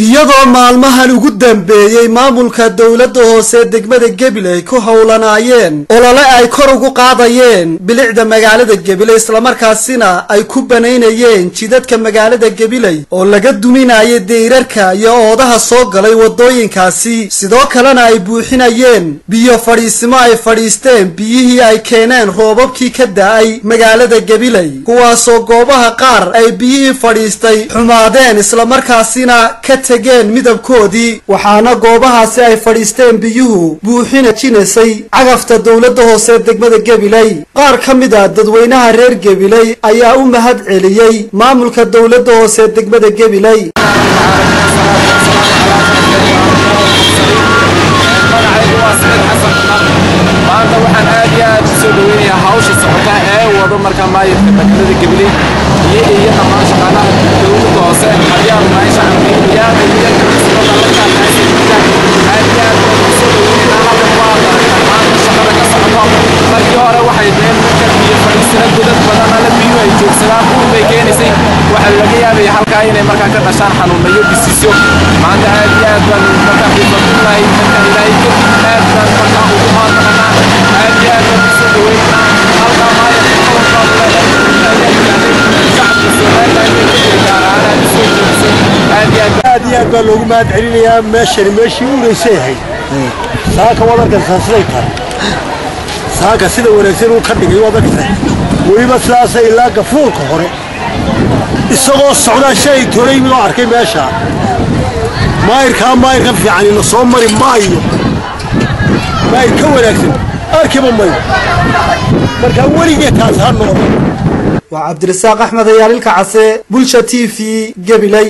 Iyadoo maalmahan ugu dambeeyey maamulka dowladda hoose degmada Gabiley ku howlanaayeen olole ay kor ugu qaadayeen bilicda magaalada Gabiley, islamarkaasina ay ku banaynayeen jidadka magaalada Gabiley oo laga duminayay deyrarka iyo oodaha soo galay wadooyinkaasi, sidoo kalena ay buuxinayeen biyo fadhiisimo ay fadhiisteen biyihii ay keeneen roobabkii ka da'ay magaalada Gabiley, kuwaasoo goobaha qaar ay biyihii fadhiistay xumaadeen islamarkaasina ka tegeen midabkoodii. Waxaana goobahaasi ay fadhiisteen biyuhu buuxina jinaysay cagafta dowladda hoose degmada Gabiley. Qaar ka mid a dadweynaha reer Gabiley ayaa u mahad celiyey maamulka dowladda hoose degmada Gabiley. Maanta waxaan aad iyo aad usoo dhaweynayaa hawsha socota ee wado markaa maayirka magaalada Gabiley iyo dhammaan shaqaalaha dowladda hoose. Haddii aanu nahay shacabka iyo ganacsatada la kaashaysa, aad iyo aad baan usoo dhaweynaynaa. Halkan waa aragtaa maanta shaqada ka socoto. Markii hore waxay deen marka biyo fadhiisana godad badan alle biyuhu ay joogsadaan uur bay keenaysay, waxaa laga yaabaya halkaa inay markaa ka dhashaan xanuunayo disisyo. Maanta aad iyo aad baan markaa bifadlillahi, markaa Ilaahay kadib, aad baan markaa ugu mahadnaqanaa, aad iyo aad baan usoo dhaweynaynaa. Halkaa maayarka qobolkaadu leedahay ayaa gaadhay shacabka Somaliland ee Gabiley gaar ahaan aad usoo jeedisay. Aad iyo aad aad iyo aad baa loogu mahad celinayaa. Meeshani meeshii u ureysay ahayd, saaka waad arkaysaa siday tahay, saaka sida wanaagsan uu ka dhigay waad arkaysaa. Weliba sidaasa ilaa gafuurka hore isagoo socdaa shay toray midoo arkay meesha maayirkaa, maayirka fiicanina soo mari maayo, maayir ka wanaagsan arkiba mayo. Markaa weligee taas ha noqdo. Waa Cabdirasaaq Axmed Ayaalilka Case, Bulsha TV, Gabiley.